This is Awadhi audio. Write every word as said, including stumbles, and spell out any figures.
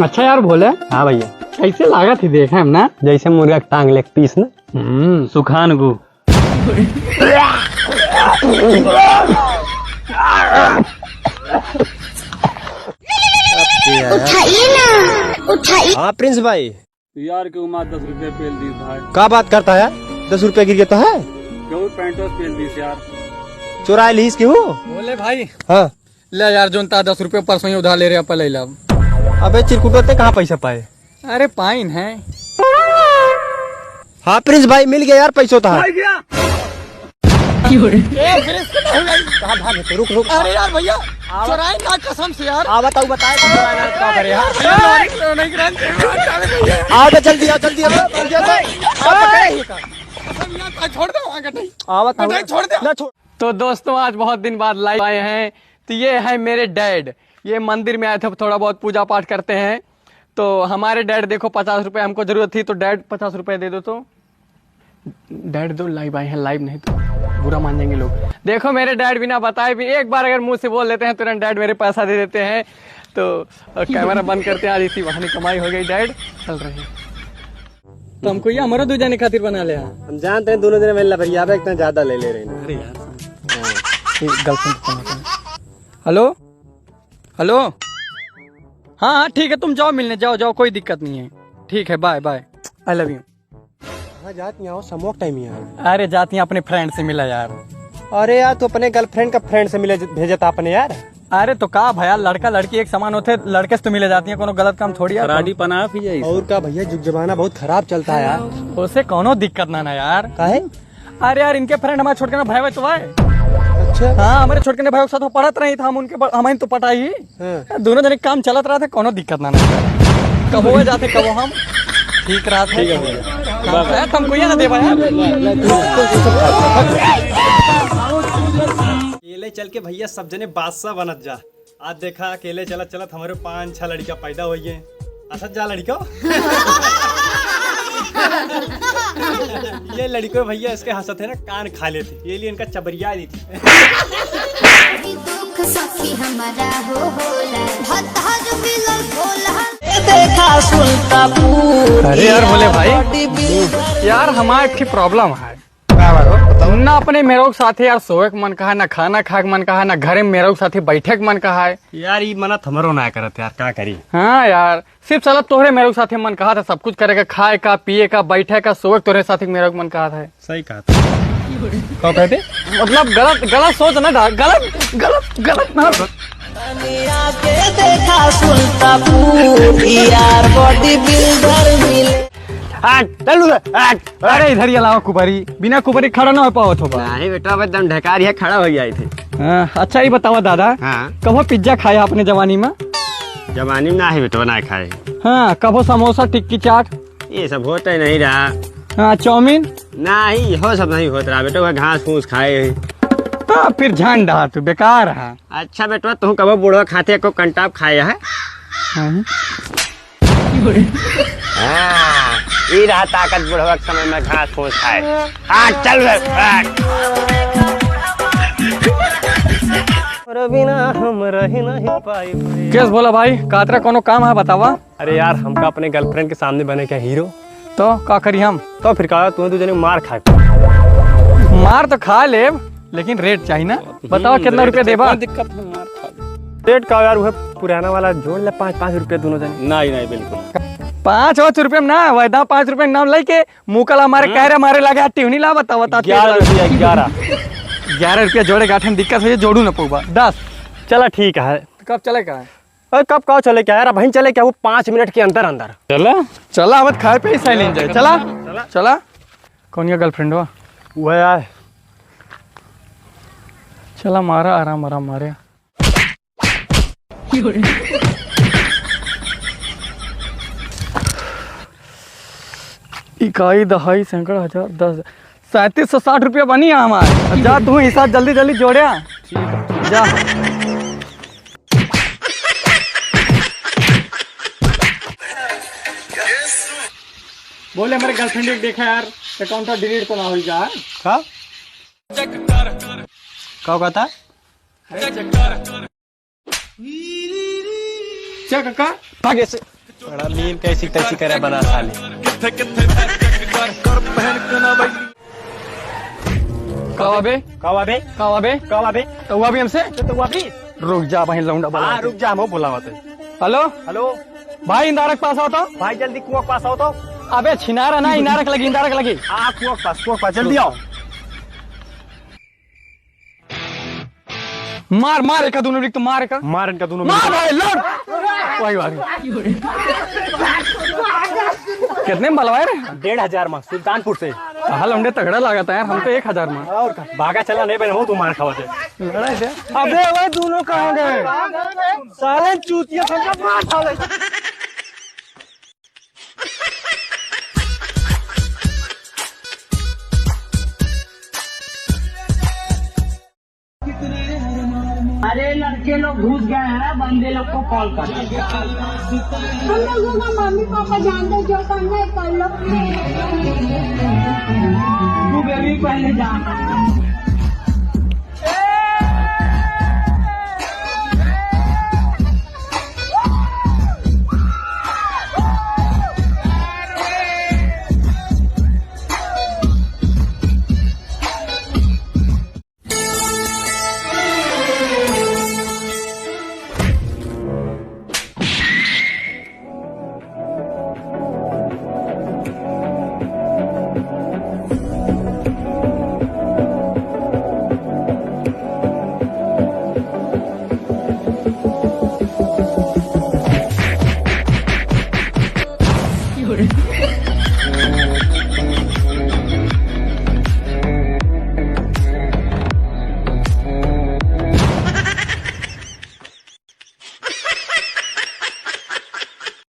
अच्छा यार भोले। हाँ भैया। कैसे लागत ही देखे हम ना? जैसे मुर्गा के टांग leg piece ना। हम्म। सुखान गु। उठाइए ना, उठाइए। हाँ प्रिंस भाई। यार के उमा दस रुपया पेल दी भाई। का बात करता है? दस रुपया गिर गया तो है? केहू पैंटोस पेल दी यार। चोराए लीस केहू? भोले भाई। हाँ। ले यार, जोन ता दस रुपया परसों ही उधार ले रहे, अपन ले ला। अबे चिरकुटो, ते कहाँ पैसा पाए? अरे पाइन है। हाँ प्रिंस भाई, मिल गया यार पैसो ता। भाई गया। ए, प्रिंस, कहाँ हो गई? कहाँ भागे थे? रुक, रुक। अरे यार भैया, आवा। चोराए ना कसम से यार। आ बताओ, बताए तो चोराए ना, क्या करे यार? भैया, लॉरी तो नहीं गिरा। आ बे, जल्दी आओ, जल्दी आओ, जल्दी आओ। आ, पकड़े ही का? कसम यार, छोड़ दे वहाँ का नहीं। आवा तो कटाई छोड़ दे। ना छोड़। तो दोस्तों, आज बहुत दिन बाद live आए हैं। तो ये है मेरे dad, ये मंदिर में आए थे, थोड़ा बहुत पूजा पाठ करते हैं। तो हमारे dad, देखो, पचास रुपए हमको जरूरत थी, तो dad, पचास रुपए दे दो। तो dad दो, live आए हैं, live नहीं तो बुरा मान जाएंगे लोग। देखो, मेरे dad बिना बताए भी एक बार अगर मुंह से बोल लेते हैं, तुरंत dad मेरे पैसा दे देते हैं। तो, अ, camera बंद करते हैं, आज इसी बहाने कमाई हो गई, dad चल रहे हैं। तो हमको ये हमारा दो जने खातिर बना ले। हम जानते हैं दोनों जने में लबरियाबे इतना ज्यादा ले ले रहे हैं। अरे यार। हाँ। ये girlfriend को फोन करते हैं। Hello, hello। हाँ, हाँ, ठीक है, तुम जाओ मिलने, जाओ, जाओ, कोई दिक्कत नहीं है। ठीक है, bye, bye, I love you। कहाँ जात यहाँ हो, समोक time यहाँ? अरे, जाती हैं अपने friend से मिला यार। अरे यार, तू अपने girlfriend का friend से मिले भेजता अपने यार। अरे तो का भैया, लड़का लड़की एक समान होते, लड़के से तो मिले जाती हैं, कोनो गलत काम थोड़ी है। खराडी पना भी जाई। और का भैया, जुग जमाना बहुत खराब चलता है यार। उसे कोनो दिक्कत ना ना यार। काहे? अरे यार, इनके friend हमारे छोटकने भाई तो है। अच्छा। हाँ, हमारे छोटकने भाई के साथ वो पढ़त रही था, हम उनके प-, हम तो पटाई ही। हाँ। दोनों जने काम चलत रहा था, कोनो दिक्कत ना ना। कबो वो जाते, कबो हम। ठीक रहा था। ठीक है भैया। हाँ, यार, तुमको ये ना देवा यार। अकेले चल के भैया सब जने बादशाह बनत जा। आज देखा, अकेले चलत चलत हमारे पाँच छह लड़का पैदा होइए। हंसत जा लड़को। ये लड़को भैया, इसके हंसत है ना, कान खा लेते, ये लिए इनका चबरिया दी थी। दुख सखी हमारा हो होला, भतार मिलल भोला। ये देखा सुल्तापुर। अरे यार भोले भाई, यार हमार एक ठे problem है। का बात हो? बताओ। ना अपने मेहरारू के साथे यार सोवे के मन कहा, ना खाना खाए के मन कहा, ना घरे में मेहरारू के साथे बैठे के मन कहा है। यार, ई मनत हमरो ना करत यार, का करी? हाँ यार, सिर्फ साला तोहरे मेहरारू के साथे मन कहा था, सब कुछ करे का, खाए का, पिए का, बैठे का, सोवे के तोहरे साथे मेहरारू के मन कहा था। सही कहा था। का कहते? मतलब गलत, गलत सोच ना था, गलत, गलत, गलत ना। तनिया के देखा सुल्तापुर, यार body builder मिले। हट, चल उधर, हट, हट। अरे, इधर ये लाओ कुबरी। बिना कुबरी खड़ा ना हो पावत हो बा। नहीं बेटा, अब एकदम ढकारी है, खड़ा हो गया थे। हाँ, अच्छा, ये बतावा दादा, हाँ। कबो pizza खाया अपने जवानी में? जवानी में नाही बेटवा, ना खाए। हाँ, कबो समोसा, टिक्की, चाट? ये सब होते नहीं रहा। हाँ, चाउमीन? नहीं, हो सब नहीं होत रहा बेटवा, घास फूस खाए है। हाँ, फिर झंड हा तू, बेकार हा। अच्छा बेटवा, तू कबो बुढ़वा खाते को कंटाप खाए है? हाँ। हाँ, ई रहा ताकत बुढ़वा के समय में घास फूस खाए। हाँ, चल बे, हाँ। तोरे बिना हम रह नहीं पाइब रे। केस बोला भाई, कातरा कोनो काम है बतावा? अरे यार, हमका अपने girlfriend के सामने बने क्या हीरो? तो का करी हम? तो फिर का, तू दू जने मार खाए। मार तो खा लेब, लेकिन rate चाहिए ना। बतावा हम्म, कितना rate रुपया चाहिए, देबा? कौन दिक्कत है, मार खा ले। Rate का यार, वह पुराना वाला जोड़ ले, पाँच, पाँच रुपया दोनों जने। नहीं, नहीं, बिल्कुल। पाँच, पाँच रुपया में ना, वैदा पाँच रुपया के नाम लेके मुकला मारे, हाँ। कैरे मारे लगे, टिहनी ला, बतावा, बता, ग्यारह रुपया, ग्यारह। ग्यारह रुपया जोड़े गाठन दिक्कत है, जोड़ू ना पऊबा। दस। चला, ठीक है। तो कब चले का है? अरे कब का चले क्या यार, अबहिन चले क्या, वो पाँच मिनट के अंदर अंदर। चला। चला, अब खाए पे ही सही लेन जाए। चला, चला। कौन या girlfriend हुआ? वो है यार। चला मारा, आराम आराम मारे। इकाई, दहाई, सैकड़ा, हजार, दस, सैंतीस सौ साठ रुपया बनी है हमार। जा तू हिसाब जल्दी जल्दी जोड़े। ठीक है। जा। बोले, हमारे girlfriend एक देखा यार, account delete तो ना हो जा। का? का कहता? Check कर। भागे से। बड़ा मीम कैसी तैसी करे बना साले। का हुआ बे? का हुआ बे? का हुआ बे? का हुआ बे? तो हुआ भी हमसे? तो, तो हुआ भी? रुक जा भाई, लौंडा बुला हाँ, के। रुक जा, हम बुलावत है। हेलो? हेलो? भाई, इंदारक पास आओ तो। भाई, जल्दी कुआं पास आओ तो। अबे, छिनारा ना, इंदारक लगी, इंदारक लगी। हाँ, कुआं पास, कुआं पास, जल्दी आओ। मार, मार, एका दोनों रिक्त, मार एका। मार इनका दोनों मार मिलके। भाई, लड़। वही, वही। कितने में बलवाए रे? डेढ़ हजार में, सुल्तानपुर से। हाँ, लौंडे तगड़ा लागत है यार, हम तो एक हजार में। और का? भागा चला नहीं बने हो, तू मार खावा दे। लड़ाई दे। अबे, वही दोनों कहाँ गए? साले चूतिया, सबका मार खा ले। अरे लड़के लोग घुस गए हैं, बंदे लोग को कॉल कर। हम लोगों का मम्मी पापा जानते, जो करना है कर लो। तू बेबी पहले जा।